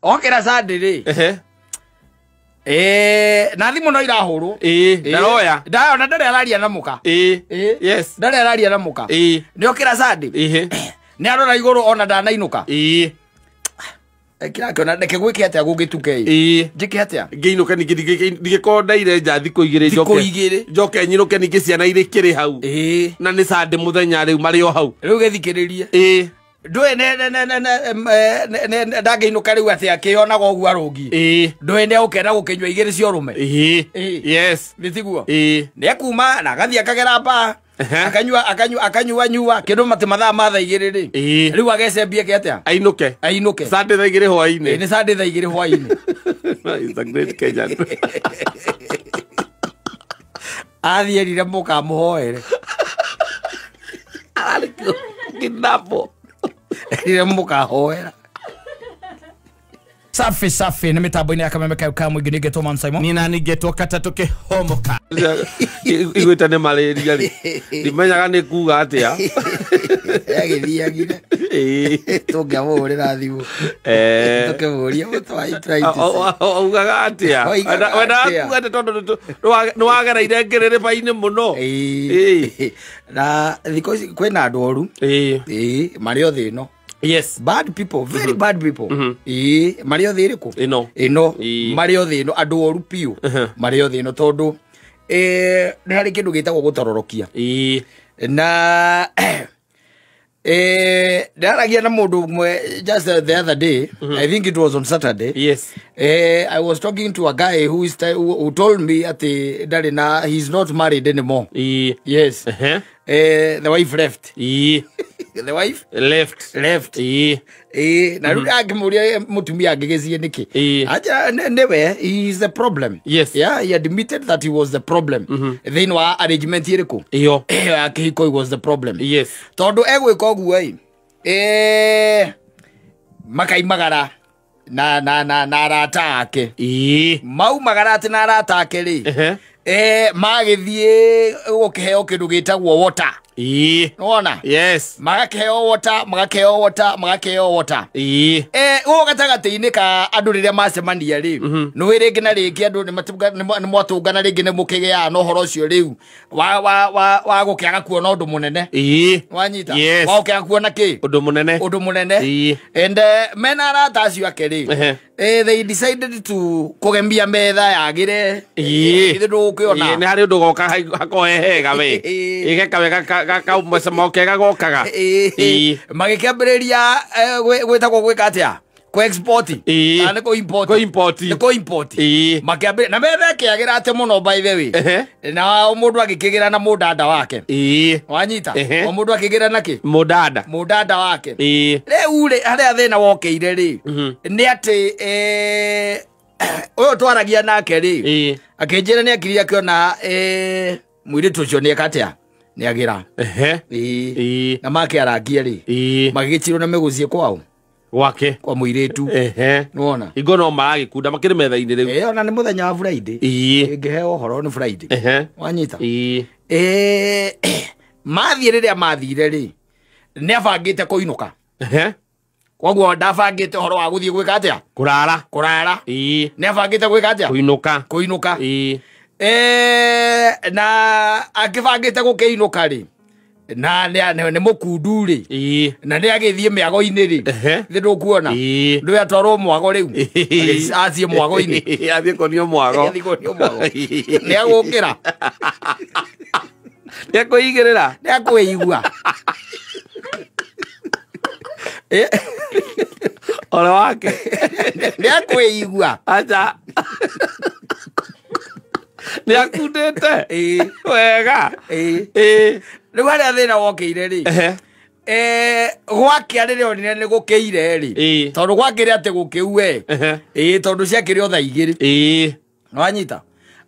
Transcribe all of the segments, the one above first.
Okĩra Sunday rĩ. Ehe. Na thimũ no irahũrwo. Ndaroya. Ndaona ndarĩ araria na mũka. Yes. Ndarĩ araria na mũka. Nĩ okĩra Sunday. Nĩ arora igũrũ ona ndanainũka. Kĩrakĩona reke gwĩke atĩa gũgĩtuke ĩ. Njĩke atĩa? Ngĩinũke ningĩ ndingĩkorwo ndaire nja thikũ igĩrĩ njoke. Thikũ igĩrĩ. Njoke nyinũke ningĩ ciana irĩ kĩrĩ hau. Na nĩ Sunday mũthenya rĩu marĩ o hau. Rĩu gĩthikĩrĩrie. Ndũĩ nĩ ndangĩinũka rĩu atĩa akĩonaga ũguo arũngiĩ. Ndũĩ nĩ egũkena gũkĩnyua igĩrĩ cia ũrũme. Yes. Nĩ tiguo? Nĩ ekuma na agathiĩ akagera mbaa. Akanyua akanyua akanyua nyua kĩndũ matĩ mathaa ma thaa igĩrĩ rĩ. Rĩu agecembie ke atĩa? Ainũke. Ainũke. Sunday thaa igĩrĩ hwaĩ-inĩ. Nĩ Sunday thaa igĩrĩ hwaĩ-inĩ. He's a great Kenyan. Athiĩ erire mũka amũhoere. Ararĩ kidnapo. Erire mũka ahoera. Safi safi nĩ mĩtambo-inĩ ya Kameme kayo ka mũingĩ nĩngetwo Man Simon. Nina nĩngetwo Katatũ Kĩhomoka. Igwĩta nĩ malaria rĩ. Ndimenyaga nĩ kuga atĩa. Yagĩthiagire. Tũngĩamũhũrĩra thimũ. Tũkĩmũria mũtwarithia. Augaga atĩa? Wendaga kuga atĩa tondũ nĩwagereire ngĩrĩrĩba-inĩ mũno. Na thikũ ici kwĩna andũ oru. Marĩ o thĩ ĩno. Yes. Bad people, very bad people. Marĩ o thĩ ĩrĩkũ? Ĩno. Ĩno. Marĩ o thĩ ĩno, andũ oru biũ. Marĩ o thĩ ĩno tondũ nĩ harĩ kĩndũ gĩtagwo gũtororokia. Na ndaragia na mũndũ ũmwe just the other day. I think it was on Saturday. Yes. I was talking to a guy who is who told me atĩ ndarĩ na he's not married anymore. Yes. The wife left. The wife left. Left. Na rĩu angĩmũria mũtumia angĩgĩciĩ nĩkĩ? Aja nĩwe he is the problem. Yes. Yeah, he admitted that he was the problem. Thĩinĩ wa arrangement ĩrĩkũ? Iyo. Ya kĩhiko he was the problem. Yes. Tondũ egwĩka ũguo ĩ makaimagara na na na na arata ake. Maumagara atĩ na arata ake rĩ. Magĩthiĩ gũkĩheo kĩndũ gĩtagwo water. Nĩwona? Yes. Magakĩheo water, magakĩheo water, magakĩheo water. Gũkũ gatagatĩ-inĩ ka andũ rĩrĩa macemania rĩ, nĩũĩ rĩngĩ na rĩngĩ andũ nĩ mwatũngana rĩngĩ nĩ mũkĩgĩaga na ũhoro ũcio rĩu wa gũkĩaga kuona ũndũ mũnene. Wanyita? Yes. Wa gũkĩaga kuona kĩ? Ũndũ mũnene. Ũndũ mũnene. And mena arata acio ake rĩ, they decided to kũgemia metha yagĩre. Ithe ndũgũkĩona. Nĩ harĩ ũndũ goka hakohe hega we. Ĩgeka wega kaumacemo kega gokaga. Magĩkĩambĩrĩria gwĩtagwo gwĩka atĩa? Kũ export. Kana nĩ kũ import. Kũ import. Nĩ kũ import. Makĩambĩrĩria na metha ĩkĩagĩra atĩ mũno by the way. Na o mũndũ agĩkĩgĩra na mũndanda wake. Wanyita? O mũndũ akĩgĩra na kĩ? Mũndanda. Mũndanda wake. Rĩu rĩ harĩa thĩna wokĩire rĩ, nĩ atĩ ũyũ twaragia nake rĩ, akĩnjĩra nĩ akirire akĩona mũirĩtu ũcio nĩ eka atĩa? Nĩ agĩra. Na makĩarangia rĩ, magĩgĩtirwo na mĩgũciĩ kwao. Gwake. Kwa mũirĩtu. Nĩwona? Hingo no maragĩkunda makĩrĩ metha-inĩ rĩu. Ona nĩ mũthenya wa Friday. Ĩngĩheo ũhoro nĩ Friday. Wanyita? Mathiĩ rĩrĩa mathire rĩ, nĩ abangĩte kũinũka. Koguo ndabangĩte ũhoro wa gũthiĩ gwĩka atĩa? Kũrara. Kũrara. Nĩ abangĩte gwĩka atĩa? Kũinũka. Kũinũka. Na akĩbangĩte gũkĩinũka rĩ, na nĩ mũkundu rĩ, na nĩ agĩthiĩ mĩago-inĩ rĩ, thĩ ndũkuona? Ndũĩ atwarwo mwago rĩu, athiĩ mwago-inĩ. Athiĩ kuonio mwago. Athiĩ kuonio mwago. Nĩ agũkĩra. Nĩ ekũigĩrĩra. Nĩ ekũigua. Ole wake. Nĩ ekũigua. Acha. Nĩ akundĩte. Wega. Rĩu harĩa thĩna wokĩire rĩ, gwakĩa rĩrĩa onire nĩ gũkĩire rĩ, tondũ gwakĩrĩ atĩ gũkĩue, tondũ ciakĩrĩ o thaa igĩrĩ. Nĩwanyita?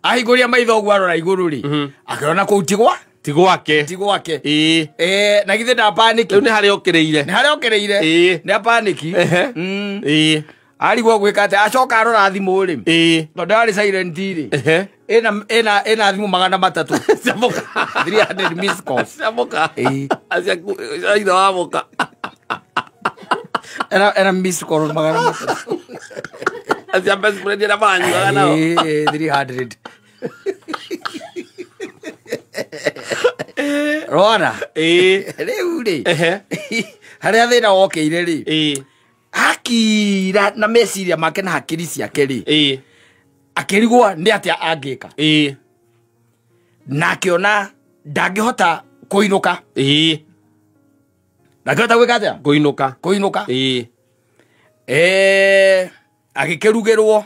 Ahingũria maitho ũguo arora igũrũ rĩ, akĩona kũu ti gwa? Ti gwake. Ti gwake. Na githĩ ndapaniki. Rĩu nĩ harĩa okĩrĩire. Nĩ harĩa okĩrĩire. Nĩ apaniki. Arigwo gwĩka atĩa, acoka arora thimũ rĩ, tondũ yarĩ silent rĩ, ĩna thimũ 300. Cia mũka. 300 missed calls. Cia mũka. Cia ithe wa mũka. Ena missed call 300. Acia best friend arĩa maranyuaga nao. 300. Rora. Rĩu rĩ. Harĩa thĩna wokĩire rĩ. Akira na meciria make na hakiri ciake rĩ. Akĩrigwo nĩ atĩa angĩka. Na akĩona ndangĩhota kũinũka. Ndangĩhota gwĩka atĩa? Kũinũka. Kũinũka. Agĩkĩrugĩrwo.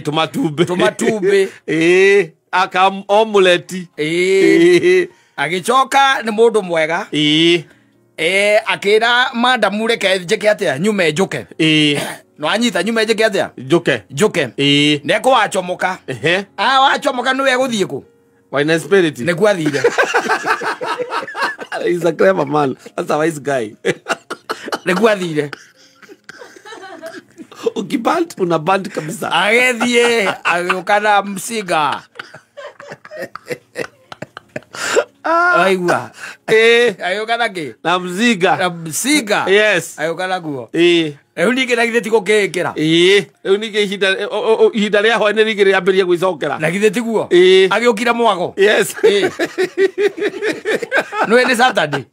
Tũmatumbĩ. Tũmatumbĩ. Aka omelette. Agĩcoka nĩ mũndũ mwega. Akĩra madamu reke njĩke atĩa nyume njũke. No anyita nyume njĩke atĩa? Njũke. Njũke. Nĩ wachomoka. Wachomoka nĩwe gũthiĩ kũ? Wine and spirit. Nĩkuo athire. He's a clever man. That's a wise guy. Nĩkuo athire. Ukiband una band kabisa. Agĩthiĩ agĩũka na mcinga. Aigua. Agĩũka na kĩ? Na mzinga. Na mcinga. Yes. Agĩũka naguo. Rĩu ningĩ na githĩ ti gũkĩĩkĩra? Rĩu ningĩ ihinda rĩa hwaĩ-inĩ ningĩ rĩambĩrĩria gwĩcokera. Na githĩ tiguo? Agĩũkire mwago. Yes. Nĩwe nĩ Saturday.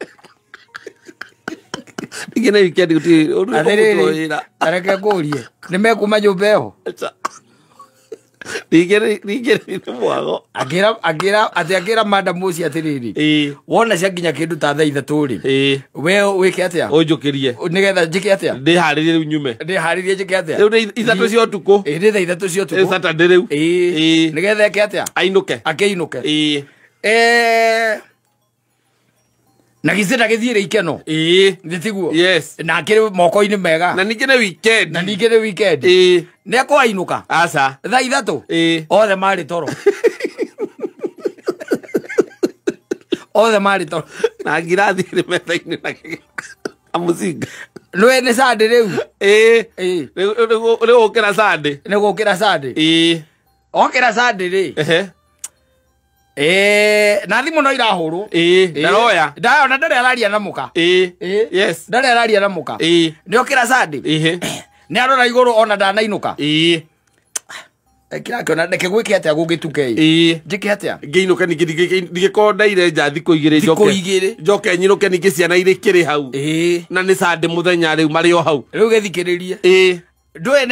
Ningĩ nĩ weekend gũtirĩ ũndũ Atĩrĩrĩ, wĩra. Reke ngũrie, nĩ mekuma nyũmba ĩyo? Ningĩ nĩ mwago. Akĩra atĩ akĩra madamu ũcio atĩrĩrĩ, wona ciakinya kĩndũ ta thaa 3 rĩ, we wĩke atĩa? Ũnjũkĩrie. Nĩgetha njĩke atĩa? Ndĩharĩrie rĩu nyume. Ndĩharĩrie njĩke atĩa? Rĩu nĩ 3 cia ũtukũ. Nĩ thaa 3 cia ũtukũ. Nĩ Saturday rĩu. Nĩgetha eke atĩa? Ainũke. Akĩinũke. Na githĩ ndagĩthiĩre ikeno? Nĩ tiguo? Yes. Na akĩrĩ moko-inĩ mega. Na ningĩ nĩ weekend. Na ningĩ nĩ weekend. Nĩ ekwainũka? Aca. Thaa 3? Othe marĩ toro. Othe marĩ toro. Na ngirathi ĩrĩ metha-inĩ na mũcinga. Nĩwe nĩ Sunday rĩu? Rĩu gũkĩra Sunday. Nĩ gũkĩra Sunday. Okĩra Sunday rĩ. Na thimũ no irahũrwo. Ndaroya. Ndaroya ndarĩ araria na mũka. Yes. Ndarĩ araria na mũka. Nĩ okĩra Sunday. Nĩ arora igũrũ ona ndanainũka. Kĩrakĩona reke gwĩke atĩa gũgĩtuke ĩ. Njĩke atĩa? Ngĩinũke ningĩ ndingĩkorwo ndaire nja thikũ 2 njoke. Thikũ 2. Njoke nyinũke ningĩ ciana irĩ kĩrĩ hau. Na nĩ Sunday mũthenya rĩu marĩ o hau. Rĩu gĩthikĩrĩrie. Ndũĩ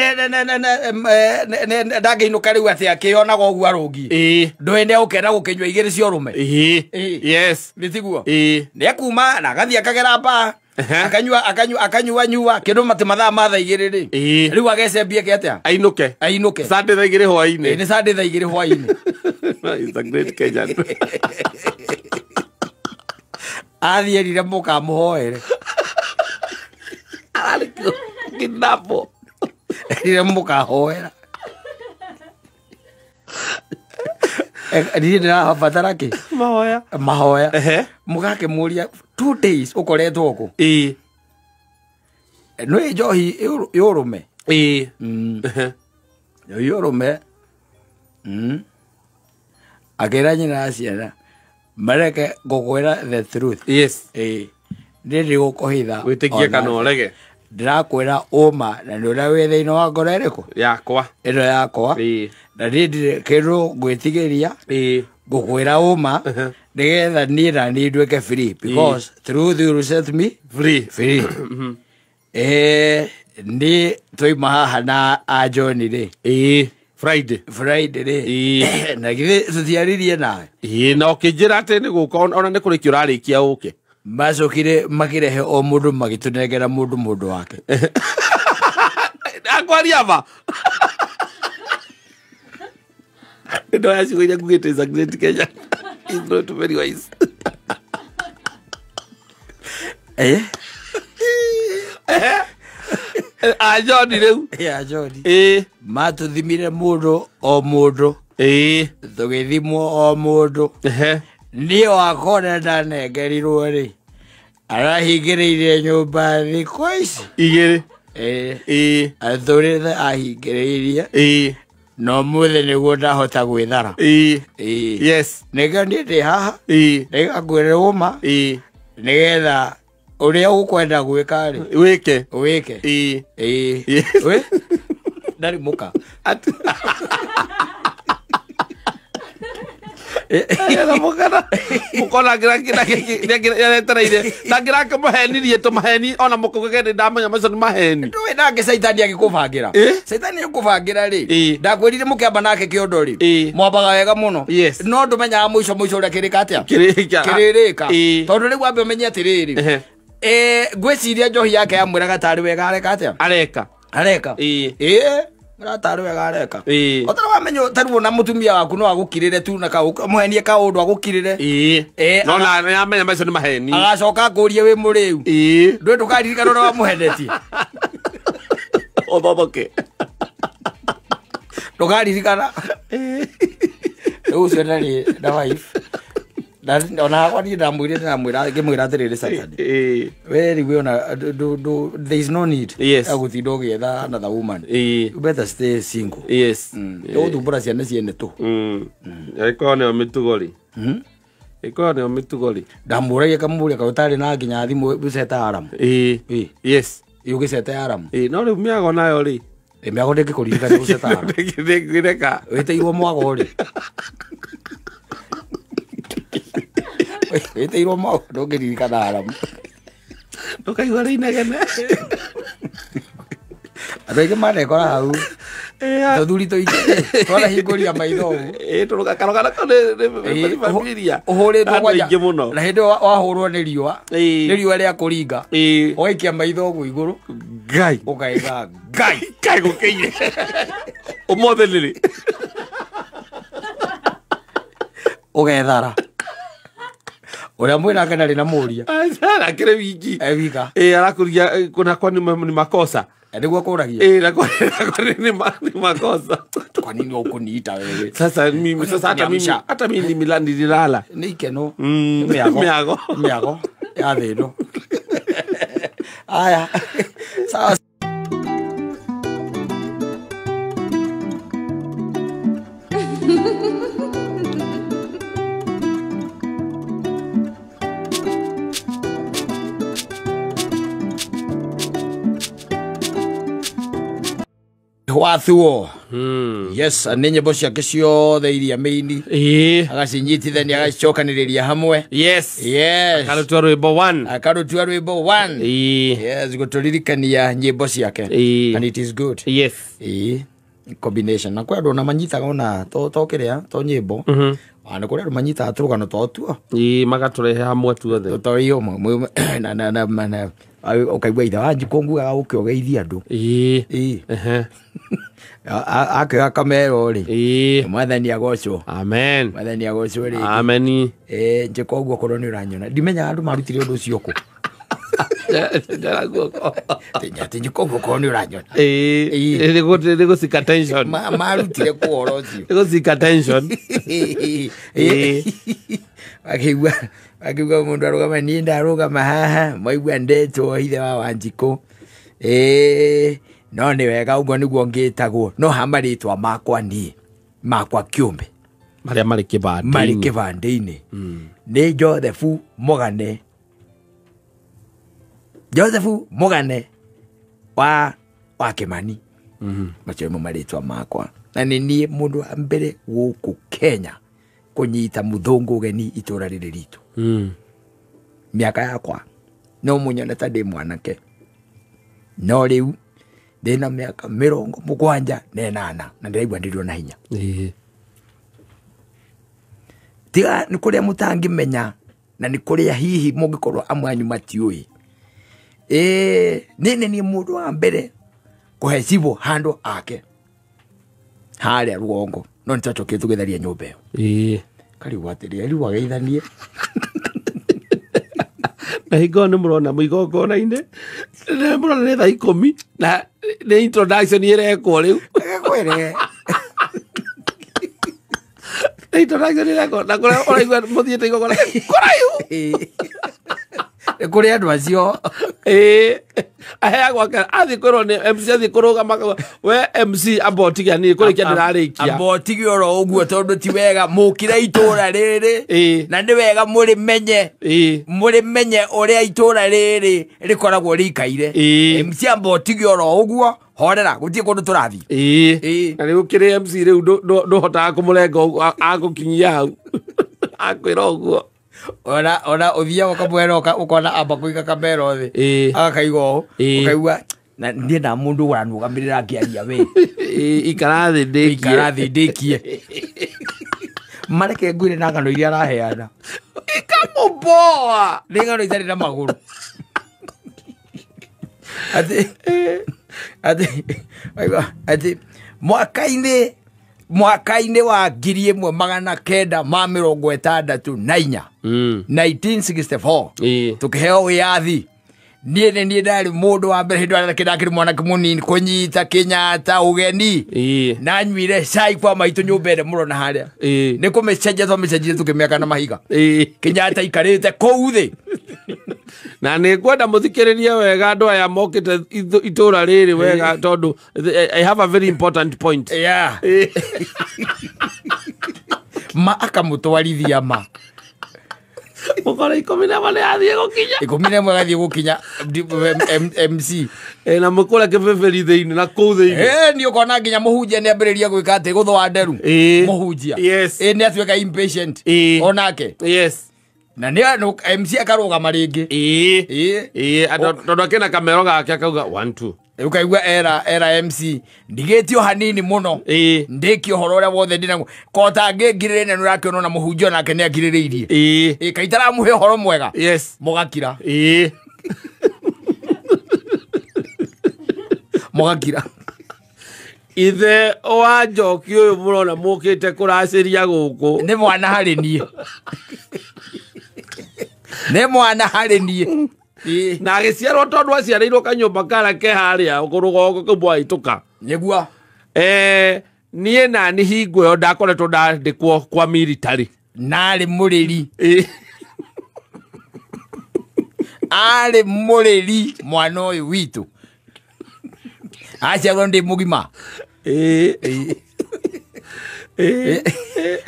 ndangĩinũka rĩu atĩ akĩonaga ũguo arũngiĩ. Ndũĩ nĩ egũkena gũkĩnyua 2 cia ũrũme. Yes. Nĩ tiguo? Nĩ ekuma na agathiĩ akagera mbaa. Akanyua nyua kĩndũ matĩ mathaa ma thaa 2 rĩ. Rĩu agecembie ke atĩa? Ainũke. Ainũke. Sunday thaa 2 hwaĩ-inĩ. Nĩ Sunday thaa 2 hwaĩ-inĩ. He's a great Kenyan. Athiĩ erire mũkamũhoere. Ararĩ kidnapo. Erire mũkahoera. Niĩ ndĩrabatara kĩ? Mahoya. Mahoya. Mũgakĩmũria 2 days ũkoretwo kũ? Nĩ njohi yũrũme. Njohi yũrũme. Akĩra nyina ciana mareke ngũkwĩra the truth. Yes. Niĩ ndigũkũhitha. Wĩtĩkie kana ũrege. Ndĩrakwĩra ũma na nĩ ũrĩa wĩ thĩinĩ wa ngoro ĩrĩkũ? Yakwa. Ĩno yakwa. Na niĩ ndirĩ kĩndũ ngwĩtigĩria. Ngũkwĩra ũma nĩgetha niĩ na niĩ nduĩke free because truth will set me free. Free. Niĩ twauma haha na a John rĩ. Friday. Friday rĩ. Na githĩ tũtiaririe nawe? Na ũkĩnjĩra atĩ nĩ gũka ona nĩ kũrĩkia ũrarĩkia ũke. Macokire makĩrehe o mũndũ magĩtũnengera mũndũ wake. Akwaria ma. Ndoya ciugo iria ngugĩte is a great Kenyan. He's not very wise. A John rĩu. A John. Matũthimire mũndũ o mũndũ. Tũgĩthimwo o mũndũ. Niĩ wakwa ndanengerirwo rĩ. Arahingĩrĩirie nyũmba thikũ ici 2. Atũrĩte ahingĩrĩirie. No mũthĩ nĩguo ndahota gwĩthara. Yes. Nĩkĩo niĩ ndĩ haha. Nĩgakwĩra ũma. Nĩgetha ũrĩa ũkwenda gwĩka rĩ. Wĩke. Wĩke. Ndarĩ mũka. Mukona ngira ndangĩrakĩmũhenirie tũmaheni ona mũkũgege ndamenya macio nĩ maheni. Ndũĩ nake caitani agĩkũbangĩra. Caitani agĩkũbangĩra rĩ, ndakwĩrire mũkĩamba nake kĩondo rĩ, mwambaga wega mũno. No ndũmenyaga mũico mũico ũrĩa kĩrĩka atĩa? Kĩrĩrĩka. Tondũ rĩu wambe ũmenye atĩrĩrĩ, ngwĩciria njohi yake yamwĩraga tarĩ wega areka atĩa? Areka. Areka. Muratarĩ wega areka. Otara wamenya tarĩu ona mũtumia waku no agũkirĩre tu na mũhenie kaũndũ agũkirĩre. No na nĩamenya macio nĩ maheni. Agacoka akũrie wĩ mũrĩu. Ndũĩ ndũkaririkana ũrĩa wamũhenetie. Ũthothoke. Ndũkaririkana. Rĩu ũcio ndarĩ na wife. Ona hakwa niĩ ndamwĩrire ndĩramwĩra ngĩmwĩra atĩrĩrĩ Saturday. We rĩu ona there is no need ya gũtinda ũgĩetha another woman. You better stay single. Yes. Ũgũthumbũra ciana ciene tũ. Ĩkorwo nĩyo mĩtugo rĩ. Ĩkorwo nĩyo mĩtugo rĩ. Ndamũragia kamũria kaũ ũtarĩ na nginya thimũ ũceta alarm. Yes. Ũgĩcete alarm. No rĩu mĩago nayo rĩ. Mĩago ndĩngĩkũririkania gũceta alarm. Ndĩngĩreka. Wĩtĩirwo mwago rĩ. Wĩtĩirwo mwago ndũngĩririkana alarm. Ndũkaigua rĩ inegene. Andũ aingĩ manekora hau. Tũthuri tũingĩ twanahingũria maitho ũguo. Karogano kau nĩ familia. Ũhũrĩtwo kwanja. Andũ aingĩ mũno. Na hĩndĩ ĩyo wahũrwo nĩ riũa. Nĩ riũa rĩa kũringa. Ũgaikia maitho ũguo igũrũ. Ngai. Ũkaiga Ngai. Ngai gũkĩire. Ũmũthĩ nĩ rĩ? Ũgethara. Ũrĩa mwĩnake ndarĩ na mũria. Akĩrĩ wiki. E wika. Arakũria kuna kwa ni makosa. Nĩguo akũragia. Na kwa ni makosa. Kwa nini ũkũniita wewe? Sasa mimi sasa hata mimi nililala. Nĩ ikeno. Mĩago. Mĩago ya thĩ ĩno. Aya. Sawa. Wathuo. Yes, nĩ nyĩmbo ciake ciothe iria mĩini. Agacinyitithania agacicokanĩrĩria hamwe. Yes. Yes. Akarũtua rwĩmbo 1. Akarũtua rwĩmbo 1. Yes, gũtũririkania nyĩmbo ciake. And it is good. Yes. Combination. Na kwĩ andũ ona manyitaga ona to kĩrĩa to nyĩmbo. Nĩ kũrĩ andũ manyitaga tũrũgano twao tuo. Magatũrehe hamwe tuothe. To iyo na ũkaigua ithe wa Njikũ ngugaga ũke ũgeithie andũ. Akĩoya kamero rĩ. Mwathani agocwo. Amen. Mwathani agocwo rĩngĩ. Amen. Njĩka ũguo korwo nĩ ũranyona. Ndimenyaga andũ marutire ũndũ ũcio kũ. Njara guoko. Atĩ Njĩka ũguo korwo nĩ ũranyona. Nĩ gũcika tension. Marutire kũ ũhoro ũcio. Nĩ gũcika tension. Akĩigua akiuga mũndũ arũgama niĩ ndarũgama haha mwaigua ndetwo ithe wa Wanjikũ. No nĩ wega ũguo nĩguo ngĩtagwo no ha marĩtwa makwa niĩ makwa kĩũmbe marĩa marĩ kĩbandĩ-inĩ. Marĩ kĩbandĩ-inĩ. Nĩ Joseph Mũgane. Joseph Mũgane wa Kĩmani. Macio nĩmo marĩtwa makwa. Na nĩ niĩ mũndũ wa mbere gũkũ Kenya kũnyita mũthũngũ ũgeni itũra rĩrĩ ritũ. Mĩaka yakwa no mũnyone ta ndĩ mwanake no rĩu ndĩna mĩaka 78 na ndĩraigua ndĩrĩ na hinya. Tiga nĩ kũrĩa mũtangĩmenya na nĩ kũrĩa hihi mũngĩkorwo amwe anyu matiũĩ. Nĩ niĩ mũndũ wa mbere kũhe cibũ handũ ake harĩa rũgongo no nĩtwacokire tũgĩtharia nyũmba ĩyo. Kariu atĩrĩ rĩu ageithanie. Na hingo nĩ mũrona mũigongona-inĩ nĩ mũrona nĩ thaa 10 na nĩ introduction ĩrekwo rĩu. Kwĩre. Nĩ introduction ĩrekwo na kũrĩa ũraigua mũthiĩte igongona kũraihu. Nĩ kũrĩ andũ acio. Aheagwo athiĩ kwĩrwo nĩ MC athiĩ kũrũgama we MC amba ũtige niĩ kũrĩkia ndĩrarĩkia. Amba ũtige oro ũguo tondũ ti wega mũkire itũra rĩrĩ na nĩ wega mũrĩmenye. Mũrĩmenye ũrĩa itũra rĩrĩ rĩkoragwo rĩikaire. MC amba ũtige oro ũguo Horera gutie kundu turathi. Ii. Na riu kiri MC riu nduhotaga kumurenga agukinyia hau. Akwira uguo. Ona uthiaga ukamwera ukona amba kuiga kamera thi. Agakaiga ũũ. Ukaigua na ndiĩ na mũndũ ũranũgamĩrĩra ngĩaria we. Ikara thĩ ndĩkie. Ikara thĩ ndĩkie. Mareke ngwĩre na ng'ano iria araheana. Ikamũboa. Nĩ ng'ano itarĩ na magũrũ. Ati mwaka-inĩ wa 1964 1964 tukiheo wĩyathi. Niĩ nĩ niĩ ndarĩ mũndũ wa mbere hĩndĩ ĩrĩa ndakĩrĩ mwanake mũnini kũnyita Kenyatta ũgeni. Na nyuire cai kwa maitũ nyũmba ĩrĩa mũrona harĩa. Nĩ kũmĩcenjia twamĩcenjirie tũkĩmĩaka na mahiga. Kenyatta aikarĩte kũu thĩ. Na nĩ ngwenda mũthikĩrĩrie wega andũ aya mokĩte itũra rĩrĩ wega tondũ I have a very important point. Yeah. Ma akamũtwarithia ma. Mũkora 11 nĩ athiĩ gũkinya. 11 agathiĩ gũkinya MC. Na mũkũra kĩbĩbĩri thĩinĩ na kũu thĩinĩ. Nĩ ũkona nginya mũhunjia nĩ ambĩrĩria gwĩka atĩ gũthũa nderu. Mũhunjia. Yes. Nĩ atuĩka impatient. Onake. Yes. Na nĩ MC akarũgama rĩngĩ. Tondũ akĩna kamero gake akauga 1 2. Ukaigua era MC ndigĩtio hanini mũno. Ndĩkie ũhoro ũrĩa wothe ndĩnaguo. Kota ngĩngirĩrĩria na nĩũrakĩona ona mũhunjia onake nĩakirĩrĩirie. Kaĩ itaramũhe ũhoro mwega. Yes. Mũgakira. Mũgakira. Ithe wa Njoki ũyũ mũrona mũkĩte kũracĩria gũkũ. Nĩ mwana harĩ niĩ. Nĩ mwana harĩ niĩ. Na agĩciarwo tondũ aciarĩirwo kanyũmba karĩa ke harĩa rũgongo kau mwahĩtũka. Nĩguo. Niĩ nani hingo ĩyo ndakoretwo ndandĩkwo kwa military. Narĩ mũrĩri. Arĩ mũrĩri mwana ũyũ witũ. Aciarwo ndĩ mũgima.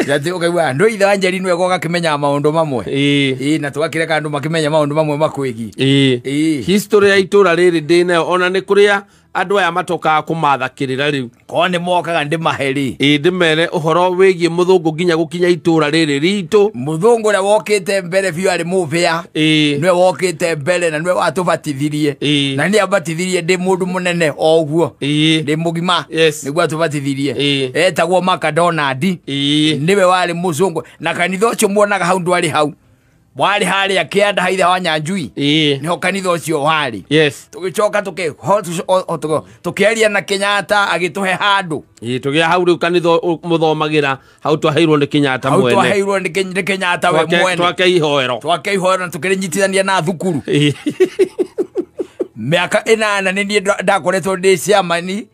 Yatĩ ũkaigua andũ ithe wa Njeri nĩwe ũgakĩmenya maũndũ mamwe. Na tũgakĩreka andũ makĩmenya maũndũ mamwe makwĩgiĩ. History ya itũra rĩrĩ ndĩnayo ona nĩ kũrĩa andũ aya matokaga kũmatha kĩrĩra rĩu. Korwo nĩ mokaga ndĩmahe rĩ. Ndĩmere ũhoro wĩgiĩ mũthũngũ nginya gũkinya itũra rĩrĩ ritũ. Mũthũngũ ũrĩa wokĩte mbere biũ arĩ mũbĩa. Nĩwe wokĩte mbere na nĩwe watũbatithirie. Na nĩ abatithirie ndĩ mũndũ mũnene o ũguo. Ndĩ mũgima. Nĩguo atũbatithirie. Etagwo McDonald. Nĩwe warĩ mũzũngũ. Na kanitha ũcio muonaga hau ndwarĩ hau. Warĩ harĩa kĩanda haithe wa Nyanjui. Nĩho kanitha ũcio warĩ. Yes. Tũgĩcoka tũkĩaria na Kenyatta agĩtũhe handũ. Tũgĩa hau rĩu kanitha mũthomagĩra hau twaheirwo nĩ Kenyatta mwene. Hau twaheirwo nĩ Kenyatta we mwene. Twake ihoero. Twake ihoero na tũkĩrĩnyitithania na thukuru. Mĩaka 8 nĩ niĩ ndakoretwo ndĩ chairman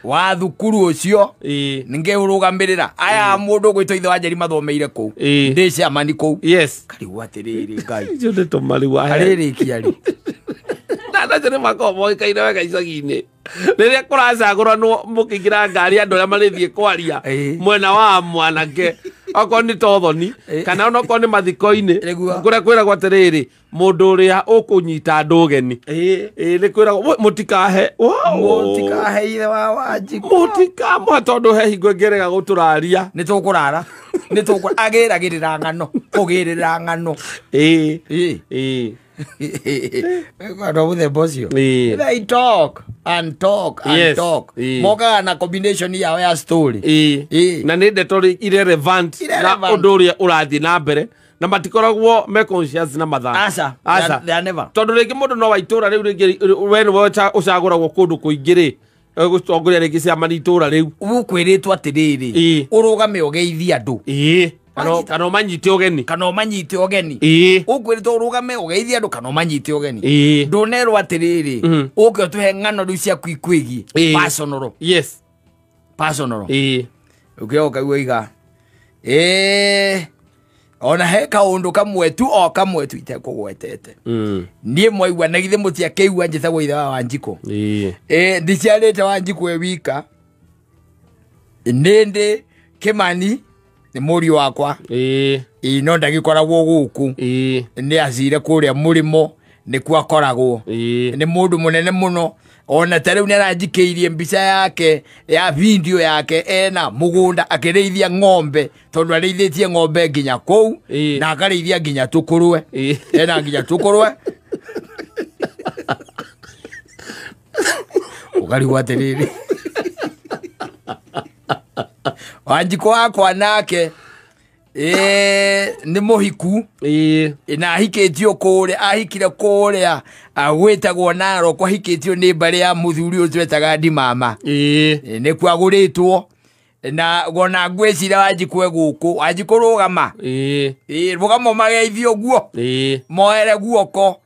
wa thukuru ũcio. Nĩngĩũrũgamĩrĩra. Aya mũndũ ũgwĩtwo ithe wa Njeri mathomeire kũu. Ndĩ chairman kũu. Yes. Karigwo atĩrĩrĩ Ngai. Icio ndeto marigwo. Arĩrĩkia rĩ. Na nacio nĩ makoragwo moĩkaine wega icagi-inĩ. Rĩrĩa kũracagũranwo mũkĩingĩra ngari andũ arĩa marĩthiĩ kwaria mwena wa mwanake okorwo nĩ tothoni kana onokorwo nĩ mathiko-inĩ kũrĩa kwĩragwo atĩrĩrĩ mũndũ ũrĩa ũkũnyita andũ ũgeni. Nĩ kwĩragwo mũtikahe. Mũtikahe ithe wa Wanjikũ. Mũtikamũhe tondũ he hingo ĩngĩrega gũtũraria. Nĩ tũkũrara. Nĩ tũkũrara. Agĩragĩrĩra ng'ano. Kũgĩrĩra ng'ano. Andũ a mũthemba ũcio. They talk and talk and talk. Mokaga na combination yao ya story. Na nĩ ndeto irrelevant na ũndũ ũrĩa ũrathiĩ na mbere na matikoragwo me conscious na mathaa. Aca. They are never. Tondũ rĩngĩ mũndũ no wa itũra rĩu rĩngĩ we nĩwe ũcagũragwo kũndũ kũingĩ rĩ gũtongoria rĩngĩ ciama nĩ itũra rĩu. Ũkwĩrĩtwo atĩrĩrĩ ũrũgame ũgeithie andũ. Kana ũmanyite ũgeni. Kana ũmanyite ũgeni. Ũkwĩrĩtwo ũrũgame ũgeithie andũ kana ũmanyite ũgeni. Ndũnerwo atĩrĩrĩ ũke ũtũhe ng'ano rĩu ciaku ikwĩgiĩ. Personal. Yes. Personal. Ũkĩoka ũkaigua iga. Ona he kaũndũ kamwe tu o kamwe tu itekũgwetete. Niĩ mwaigua na githĩ mũtiakĩigua njĩtagwo ithe wa Wanjikũ. Ndiciarĩte Wanjikũ e wika. Nĩndĩ Kĩmani nĩ mũriũ wakwa. No ndagĩkoragwo gũkũ. Nĩ acire kũrĩa mũrĩmo nĩkuo akoragwo. Nĩ mũndũ mũnene mũno. Ona ta rĩu nĩaranjikĩirie mbica yake ya video yake ena mũgũnda akĩrĩithia ng'ombe tondũ arĩithĩtie ng'ombe nginya kũu na akarĩithia nginya tũkũrwe ena nginya tũkũrwe ũkarigwo atĩrĩrĩ Wanjikũ wakwa nake nĩ mũhiku na ahikĩtio kũrĩa ahikire kũrĩa gwĩtagwo Narok ahikĩtio nĩ mbarĩ ya mũthuri ũyũ twetaga Ndimama nĩkuo agũrĩtwo na wona ngwĩciria Wanjikũ e gũkũ Wanjikũ rũgama rũgama ũmageithie ũguo moere guoko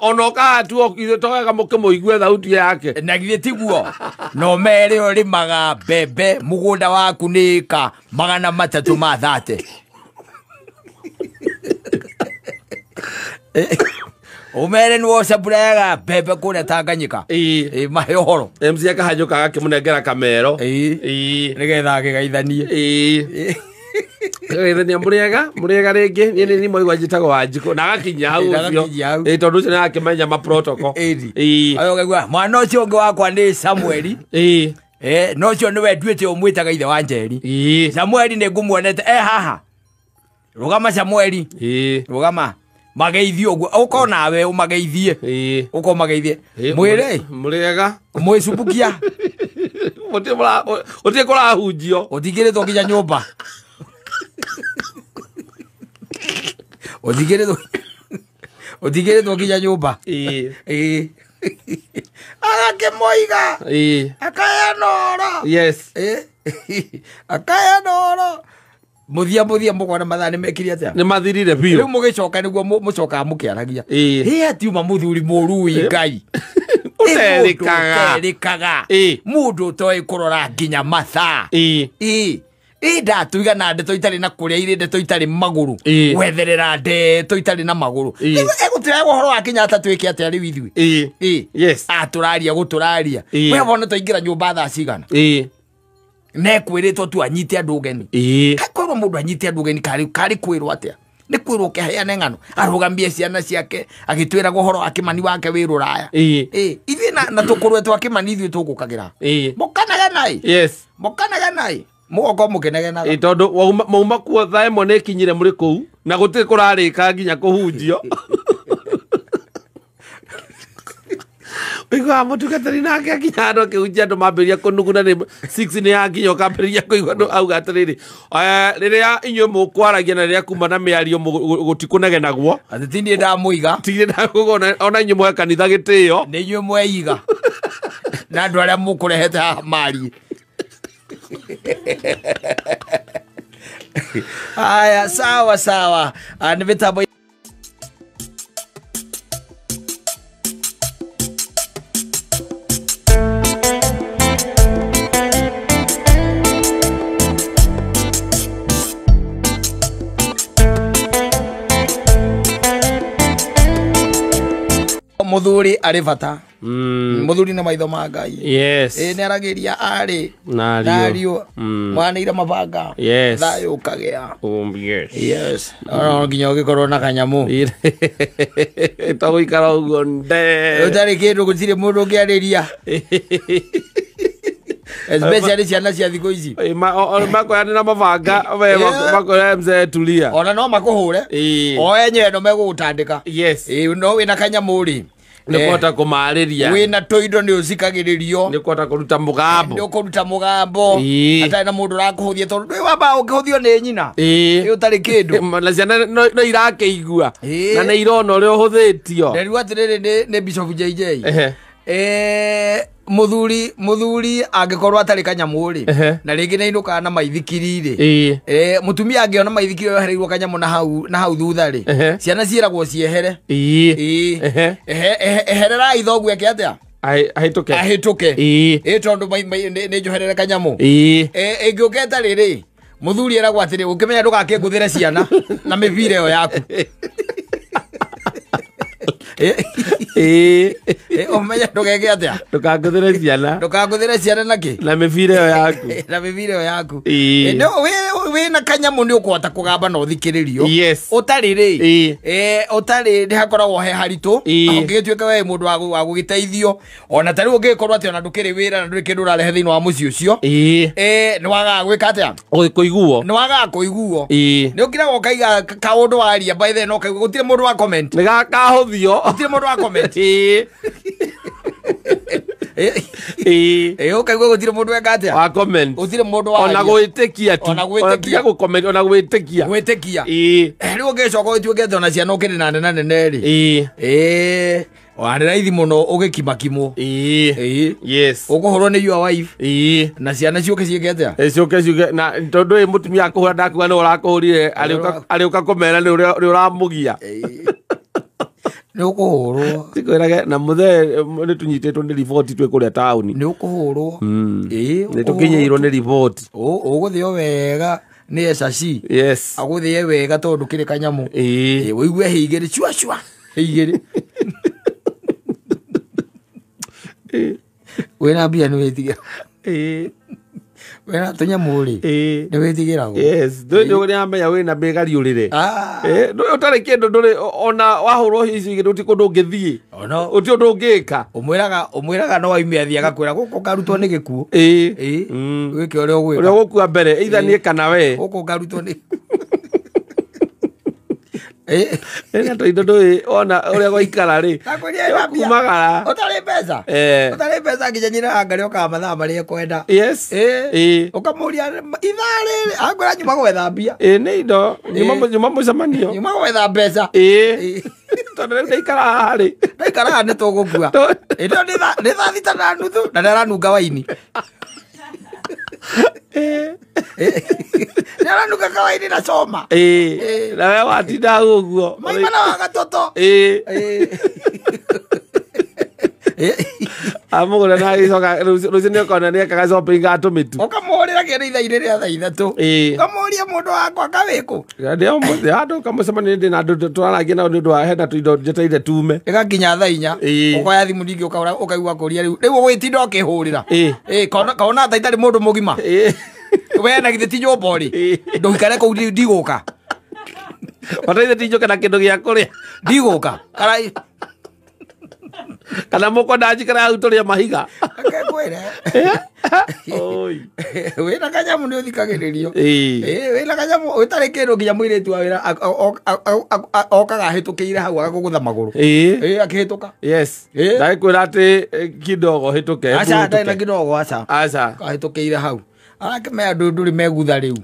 ona ũkahatua ithuĩ twagaga mũkĩmũigue thauti yake na githĩ tiguo no mere ũrĩmaga mbembe mũgũnda waku nĩ ĩka 330 umere nĩ wocaburaga mbembe kũrĩa Tanganyika mahe ũhoro MC akahanyũka agakĩmũnengera kamero nĩgetha akĩgeithanie geithania mũrĩega rĩngĩ niĩ nĩ mwaigua njĩtagwo Wanjikũ na agakinyia hau ũcio tondũ ũcio nĩarakĩmenya ma protocol ũkaigua mwana ũcio ũngĩ wakwa nĩ Samueli no ũcio nĩwe nduĩte ũmwĩtaga ithe wa Njeri Samueli nĩ ngũmuonete haha rũgama Samueli rũgama mageithie ũguo ũkorwo nawe ũmageithie ũkorwo ũmageithie mwĩre mũrĩega mwĩcumbukia ũtirĩ kũrahunjio ũtingĩrĩtwo nginya nyũmba ũtingĩrĩtwo nginya nyũmba agakĩmũiga akaheana ũhoro akaheana ũhoro muthia mukona mathaa nĩ mekire atĩa nĩ mathirire biũ rĩu mũgĩcoka nĩguo mũcokaga mũkĩaragia ĩ atiuma mũthuri mũru ĩ Ngai ũterĩkaga mũndũ ũtoĩ kũrora nginya mathaa ĩ ndatũigana ndeto itarĩ na kũrĩa irĩ ndeto itarĩ magũrũ wetherera ndeto itarĩ na magũrũ egũtũraga ũhoro wa Kenyatta twĩke atĩa rĩu ithuĩ atũraria gũtũraria we wona twaingĩra nyũmba thaa cigana nekwĩrĩtwo tu anyite andũ ũgeni kwĩrwo mũndũ anyite andũ ũgeni karĩ kwĩrwo atĩa nĩ kwĩrwo kĩheane ng'ano arũgamie ciana ciake agĩtwĩraga ũhoro wa Kĩmani wake wĩ rũraya ithuĩ na tũkũrwe twa Kĩmani ithuĩ tũgũkagĩra mũkanegenai mũkanegenai mũgokorwo mũkĩnegenaga tondũ mauma kuo thaa ĩmwe nĩ ĩkinyire mũrĩ kũu na gũtirĩ kũrarĩka nginya kũhunjio Ũiguaga mũtungatĩri nake akinya handũ akĩhunjia andũ mambĩrĩria kũnuguna nĩ 6 nĩ yakinya ũkambĩrĩria kũigua andũ auga atĩrĩrĩ rĩrĩa inyuĩ mũkwaragia na rĩrĩa kuma na mĩario gũtikũnegenagwo atĩ ti niĩ ndamũiga ti niĩ ndamũiga ona inyuĩ mũhe kanitha gĩtĩo nĩ inyuĩ mweiga na andũ arĩa mũkũrehete haha marie Aya sawa sawa nĩ mĩtambo muthuri ari bata muthuri na maitho ma Ngai yes nĩ aragĩria arĩ na ariũ mwanĩire mabanga yes thayũ ũkagĩa yes yes no nginya ũgĩkorwo na kanyamũ tagũikara ũguo nde ũtarĩ kĩndũ gũtirĩ mũndũ ũngĩarĩria especially ciana cia thikũ ici makoyanĩra mabanga makoya mzee tulia ona no makũhũre o enyewe no megũgũtandĩka yes no wĩna kanyamũ rĩ nĩ kũhota kũmarĩria wĩna tũindo nĩ ũcikagĩrĩrio nĩ kũhota kũruta mũgambo nĩ ũkũruta mũgambo hatarĩ na mũndũ ũrakũhũthia tondũ ndũĩ wambaga ũkĩhũthio nĩ nyina ũtarĩ kĩndũ na ciana no irakĩigua na nĩ irona ũrĩa ũhũthĩtio nderigwo atĩrĩrĩ nĩ Bishop JJ muthuri angikorwo atari kanyamu ri na ringi ni inukaga na maithikiri ri mutumia angiona maithikiri yohereirwo kanyamu na hau thutha ri ciana ciiragwo ciehere eherera ithogu eke atia ahituke ahituke tondu ni njoherere kanyamu ingiuka itari ri muthuri eragwo atiri ukimenya ndugakĩngũthĩre ciana na mĩbira ĩyo yaku. Ũmenye ndũgeke atĩa? Ndũkangũthĩre ciana. Ndũkangũthĩre ciana nakĩ? Na mĩbira ĩyo yaku. Na mĩbira ĩyo yaku. No wĩna kanyamũ nĩ ũkũhota kũgamba na ũthikĩrĩrio. Yes. Ũtarĩ rĩ. Ũtarĩ nĩ hakoragwo he haritũ. Ũngĩgĩtuĩka we mũndũ wa gũgĩteithio. Ona ta rĩu ũngĩgĩkorwo atĩ ona ndũkĩrĩ wĩra na ndũrĩ kĩndũ ũrarehe thĩinĩ wa mũciĩ ũcio. Nĩ wagaga gwĩka atĩa? Kũiguo. Nĩ wagaga kũiguo. Nĩ ũkiraga ũkaiga kaũndũ waria by then ũkaigua gũtirĩ mũndũ wa comment. Nĩ gakahũthio. Gũtirĩ mũndũ wa comment. Ũkaigua gũtirĩ mũndũ weka atĩa? Wa comment. Gũtirĩ mũndũ wa ona gwĩtĩkia tu. Ona gwĩtĩkia. Ona ona gwĩtĩkia. Gwĩtĩkia. Rĩu ũngĩcoka ũtuĩke atĩ ona ciana ũkĩrĩ na nene nene rĩ. Ona nĩ raithi mũno ũgĩkimakimwo. Yes. Ũkũhũrwo nĩ your wife. Na ciana ciũke ciĩke atĩa? Ciũke ciuge na tondũ ĩ mũtumia akũhũra ndakuga nĩ ũrakũhũrire arĩũka kũmera nĩ ũramũgia. Nĩ ũkũhũrwo. Tikwĩrage na mũthee nĩ tũnyitĩtwo nĩ riboti twĩ kũrĩa taũni. Nĩ ũkũhũrwo. Nĩ tũkinyĩirwo nĩ riboti. Ũgũthĩo wega nĩ SAC. Yes. Agũthĩe wega tondũ kĩrĩ kanyamũ. Ũigue hĩ igĩrĩ cua cua. Hĩ igĩrĩ. Wĩna mbia nĩ wĩtigĩra. Wĩna tũnyamũ rĩ. Nĩ wĩtigĩragwo. Yes. Ndũĩ nĩamenya wĩna mĩgariũrĩre. Ũtarĩ kĩndũ ndũrĩ ona wahũrwo ici igĩrĩ gũtirĩ kũndũ ũngĩthiĩ. Gũtirĩ ũndũ ũngĩka. Ũmwĩraga no oime athiĩ agakwĩra gũkũ ngarutwo nĩ gĩkuũ. Wĩke ũrĩa ũgwĩka. Ũrĩa ũgũkua mbere either niĩ kana we. Gũkũ ngarutwo nĩ Ĩna tondũ ndũĩ ona ũrĩa gwaikara rĩ. Kumagara. Ũtarĩ mbeca. Ũtarĩ mbeca nginya nyina angarĩ okaga mathaa marĩa ekwenda. Yes. Ũkamũria ithaa rĩrĩ akwĩra nyuma gwetha mbia. Nĩ indo nyuma mũcemanio. Nyuma gwetha mbeca. Tondũ rĩu ndaikara haha rĩ. Ndaikara haha nĩ tũgũkua. Ĩno nĩ thaa thita na nuthu na nĩ aranunga waini. Nĩ aranunga kawaini na coma. Na we watinda ũguo. Maimana wa gatoto. Amũgũra na agĩcoka rũciũ nĩ ũkona nĩ ekaga shopping ga tũmĩtu. Ũkamũhũrĩra kĩndũ ithaa-inĩ rĩa thaa ithatũ. Ũkamũria mũndũ wakwa kawĩkũ. Ndĩ ũmũthĩ handũ kamũcemanio ndĩ na andũ tũrarangia nao nĩ ũndũ wa hena tũindo njetereire tume. Ĩgakinya thaa inya. Ũkoya thimũ ningĩ ũkaigua kũria rĩu. Rĩu ũgũgĩtinda ũkĩhũrĩra. Kona ta itarĩ mũndũ mũgima. We na githĩ ti nyũmba ũrĩ. Ndũikare kũu ndigũka. Bataithe ti njũke na kĩndũ gĩa kũrĩa. Ndigũka. Kana mũkwenda njikare hau tũrĩe mahiga. Reke ngwĩre. Wĩna kanyamũ nĩ ũthikagĩrĩrio. Wĩna kanyamũ ũtarĩ kĩndũ nginya mũirĩtu wa wĩra okaga ahĩtũkĩire hau agakũgũtha magũrũ. Akĩhĩtũka. Yes. Ndagĩkwĩra atĩ kidogo hĩtũke. Aca ndarĩ na kidogo aca. Aca. Ahĩtũkĩire hau. Arakĩmenya ndũrĩ megutha rĩu.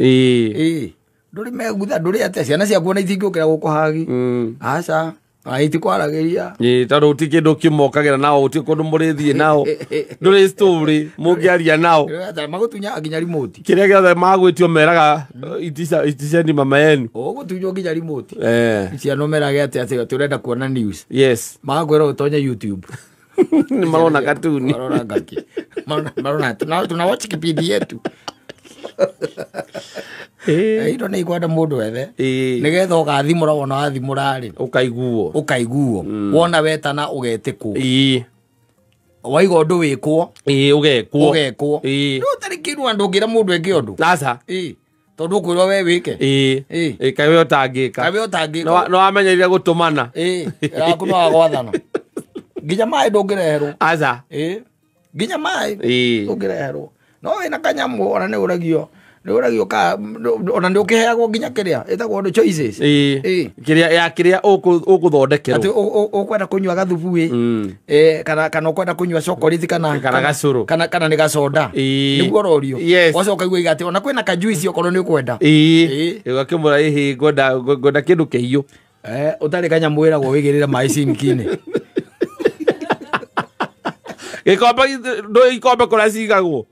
Ndũrĩ megutha ndũrĩ atĩa ciana ciaku ona itingĩũkĩra gũkũ hagi. Aca. Itikwaragĩria. Tondũ gũtirĩ kĩndũ kĩmokagĩra nao gũtirĩ kũndũ mũrĩthiĩ nao. Ndũrĩ story mũngĩaria nao. Magũtunyaga nginya remote. Kĩrĩa gĩothe magwĩtio meraga iticeni mama yenu. Ũgũtunywo nginya remote. Ciana merage atĩ atĩ ũrenda kuona news. Yes. Magakwĩra ũtonye YouTube. Nĩ marona katuni. Marona ngaki. Marona tunawatch kipindi yetu. Indo nĩ ikwenda mũndũ ethe nĩgetha ũgathimũra wona wathimũra rĩ ũkaiguo ũkaiguo wona wetana ũgetĩkwo waiga ũndũ wĩkwo ũgekwo ũgekwo no ũtarĩ kĩndũ na ndũngĩra mũndũ eke ũndũ aca tondũ ũkwĩrwo we wĩke kaĩ we ũtangĩka kaĩ we ũtangĩka no wamenyerire gũtũmana yaku no wagwathana nginya maĩ ndũngĩreherwo aca nginya maĩ ndũngĩreherwo no wĩna kanyamũ ona nĩ ũragio nĩ ũragio ka ona nĩ ũkĩheagwo nginya kĩrĩa ĩtagwo ndũ choices kĩrĩa ya kĩrĩa ũgũthondekerwo atĩ ũkwenda kũnyua gathubu ĩ kana ũkwenda kũnyua chocolate kana gacũrũ kana nĩ gacoda nĩguo ũrorio wacoka ũkaigua iga atĩ ona kwĩna kajuici okorwo nĩ ũkwenda ũgakĩmwĩra ĩhĩ ngwenda kĩndũ kĩhiũ ũtarĩ kanyamũ wĩragwo wĩigĩrĩre maĩ sinki-inĩ gĩkombe ndũĩ ikombe kũrĩa cigagwo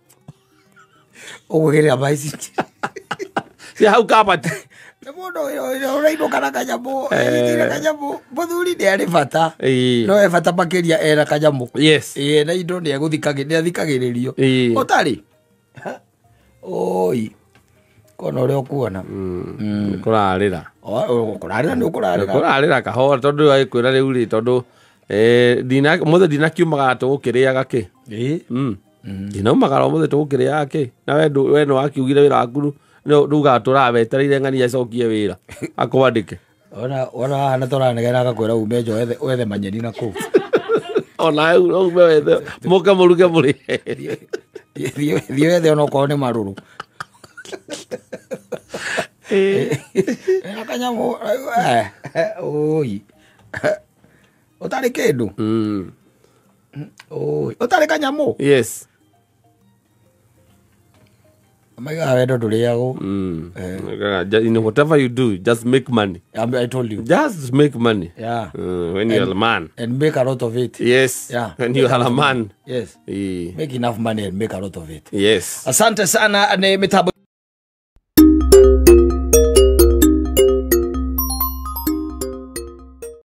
ũgũgĩrĩra maĩ sinki cia hau kabati nĩ mũndũ ũrainũka na kanyamũ enyitĩire kanyamũ mũthuri nĩ arĩ bata no e bata makĩria ena kanyamũ na indo nĩ athikagĩrĩrio ũtarĩ oi kona ũrĩa ũkuona kũrarĩra kũrarĩra nĩ ũkũrarĩra kũrarĩra kahora tondũ agĩkwĩra rĩu rĩ tondũ Ndina mũthĩ ndinakiumaga tũgũkĩrĩaga kĩ. Ndinaumagara ũmũthĩ tũgũkĩrĩaga kĩ. Na we we nĩ wakiugire wĩra waku ndugaga tũrawetereire ng'ania acokie wĩra akwandĩke. Ona haha nĩ tũranegena agakwĩra ume nja wethe manyeni na kũu. Ona ume wethe mũke mũruge mũrĩe. Thiĩ wethe onokorwo nĩ marũrũ. Na kanyamũ oi. Ũtarĩ kĩndũ. Oi, ũtarĩ kanyamũ. Yes. Maigaga wendo ndũrĩagwo. In whatever you do, just make money. I told you. Just make money. Yeah. When you are a man. And make a lot of it. Yes. Yeah. When you are a man. Yes. Make enough money and make a lot of it. Yes. Asante sana ni mitambo.